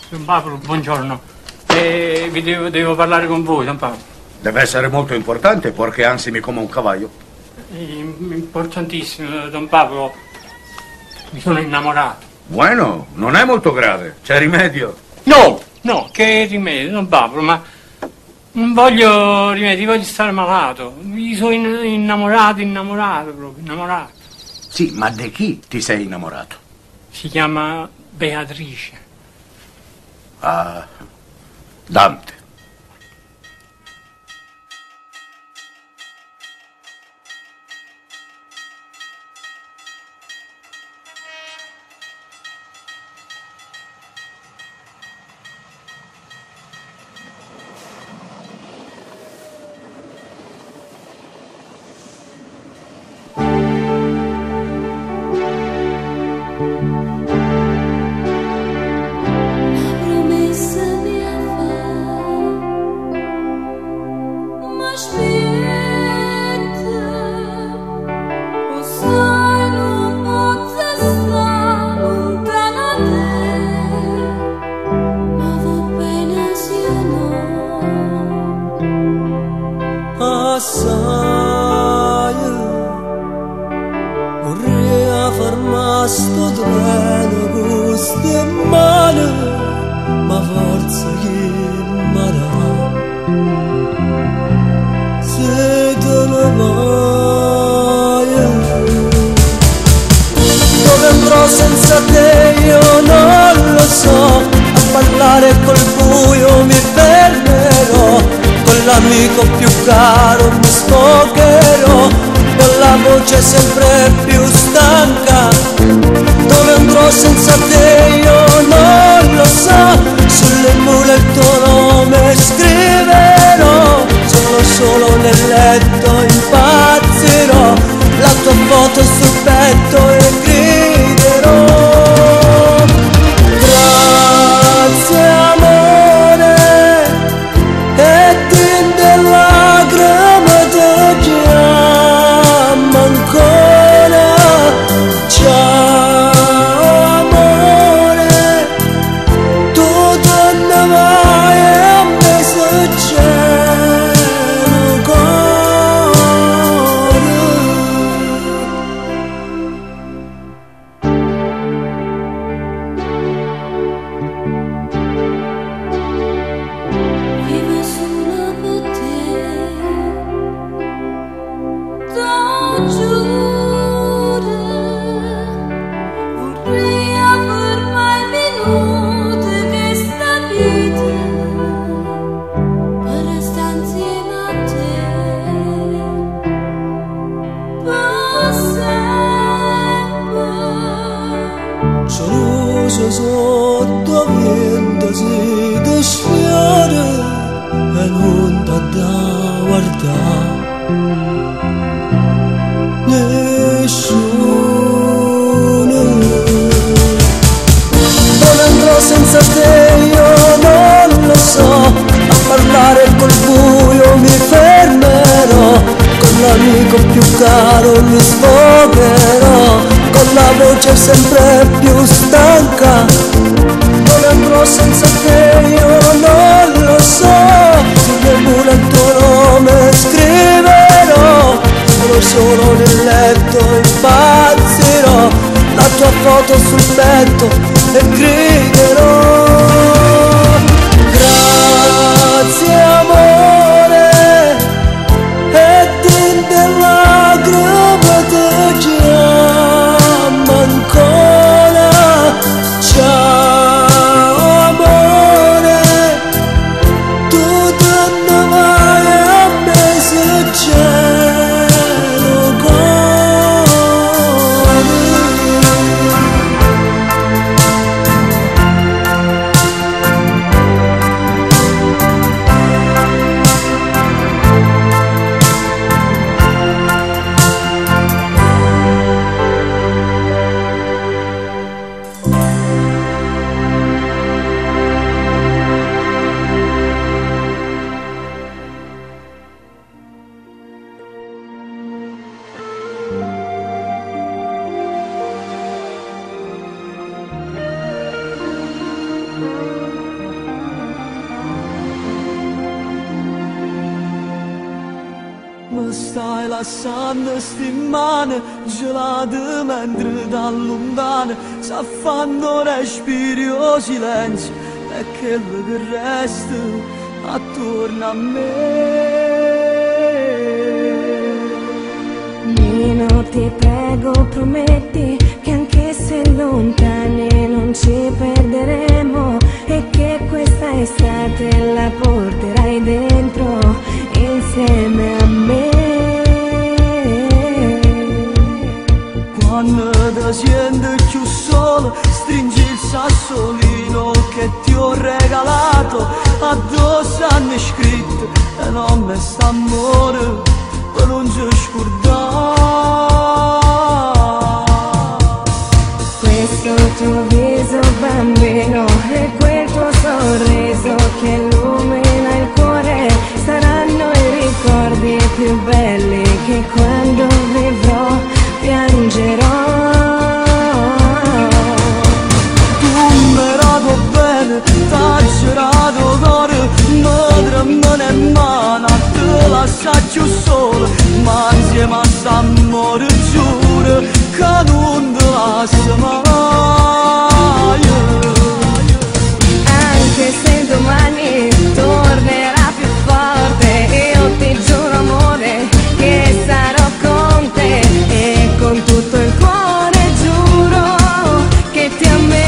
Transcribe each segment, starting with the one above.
Don Paolo, buongiorno. Vi devo parlare con voi, Don Paolo. Deve essere molto importante perché ansimi come un cavallo. Importantissimo, Don Paolo. Mi sono innamorato. Bueno, non è molto grave, c'è rimedio. No, no, che rimedio, Don Paolo, ma non voglio rimedi, voglio stare malato. Mi sono innamorato, innamorato proprio, innamorato. Sì, ma di chi ti sei innamorato? Si chiama Beatrice. Ah, Dante. Senza te io non lo so, a parlare col buio mi perderò, con l'amico più caro mi sfogherò, con la voce sempre più stanca. Dove andrò senza te io non lo so, sulle mura il tuo nome scriverò, solo solo nel letto impazzirò, la tua foto sul petto e griderò. Grazie amore, e tinte lacrime ti chiamo ancora. Ciao amore, tu te ne vai e a me succede ancora. Vivo solo per te, te giuro, vorrei aver mai minuti che sta vita per stare insieme a te, per sempre. C'è luce sotto vento si sfiora e non t'ha da guardare nessuno. Dove andrò senza te io non lo so, a parlare col buio mi fermerò, con l'amico più caro mi sfogherò, con la voce sempre più stanca. Dove andrò senza te io non lo so, sulle mura il tuo nome scriverò, solo solo nel letto impazzirò, la tua foto sul petto e griderò. Grazie amore, e tinte lacrime ti chiamo ancora. Ciao amore, tu te ne vai e a me succede ancora. Me stai lasciando sti mani gelate mentre da lontano s'affanno respiri o silenzio è quello che resta attorno a me. Nino, ti prego, prometti che anche se lontani non ci perderemo e che questa estate la porterai dentro insieme a me. Quando ti senti più solo, stringi il sassolino che ti ho regalato, addosso hanno scritto e non mi sta amore, per non ci scordare. Questo tuo viso bambino e quel tuo sorriso che illumina il cuore saranno i ricordi più belli che quando vivrò piangerò. Tu mi dato bene, t'ha girato cuore, madre me ne mano, te lascia più solo, ma insieme a st'amore giuro che non ti lascio mai. Anche se domani tornerà più forte, io ti giuro amore che sarò con te e con tutto il cuore giuro che ti amerò.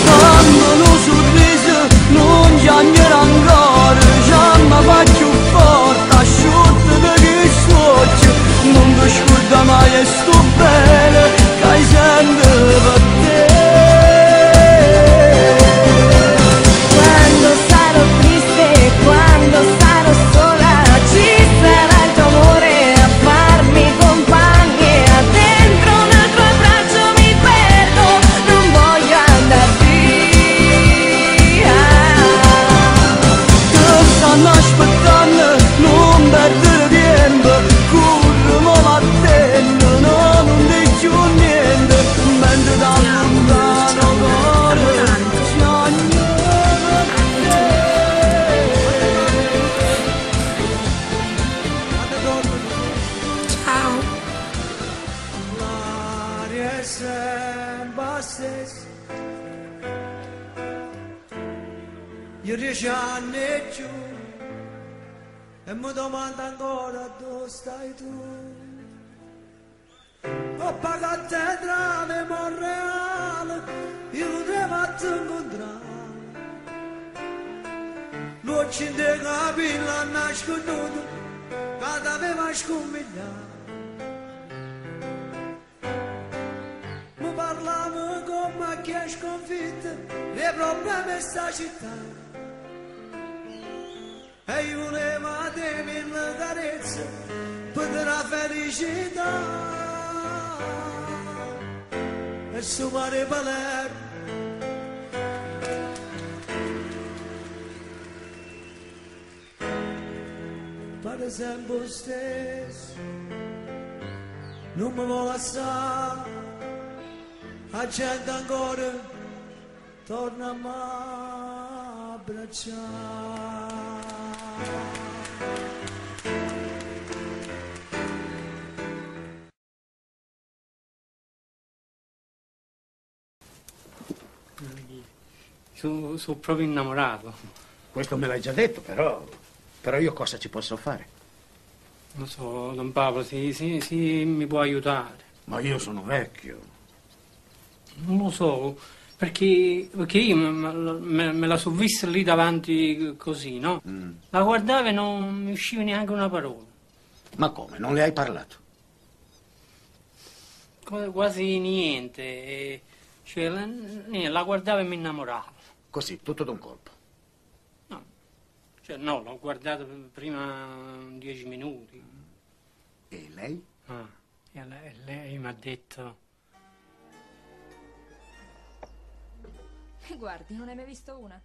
Quando lo sorriso non piangere ancora, già mi fa più forte, asciutto di chi suocchio, non ti scorda mai e sto bene, che sento per te. Quando sarò triste, quando sarò sola, ci sarà il tuo amore a farmi compagnia. Dentro un altro abbraccio mi perdo, non voglio andar via. Ti stanno aspettando, non perdere tempo, corri ma vattene, no, non dici più niente, mentre da lontano cuore piange per te. Ciao. L'aria è sempre la stessa. Io 10 anni e giù e mi domando ancora dove stai tu. Coppa cattedrale Monreale, io devo te incontrare. L'occhio di capilla nasconuto, che t'aveva scommigliato. Mi parlavo come chi è sconfitto, le problemi di sta città. E io volevo a te mille carezze per la felicità. E su mare Palermo. Pare sempre lo stesso, non mi vuole lasciare, la gente ancora torna a m'abbracciare. Sono, sono proprio innamorato. Questo me l'hai già detto, però. Però io cosa ci posso fare? Non so, Don Paolo, se mi può aiutare. Ma io sono vecchio. Non lo so, perché io me la sono vista lì davanti così, no? La guardavo e non mi usciva neanche una parola. Ma come? Non le hai parlato? Quasi niente. Cioè, niente, la guardavo e mi innamoravo. Così, tutto d'un colpo. No, cioè, no, l'ho guardata prima 10 minuti. E lei? Ah, e lei mi ha detto... Guardi, non ne hai mai visto una?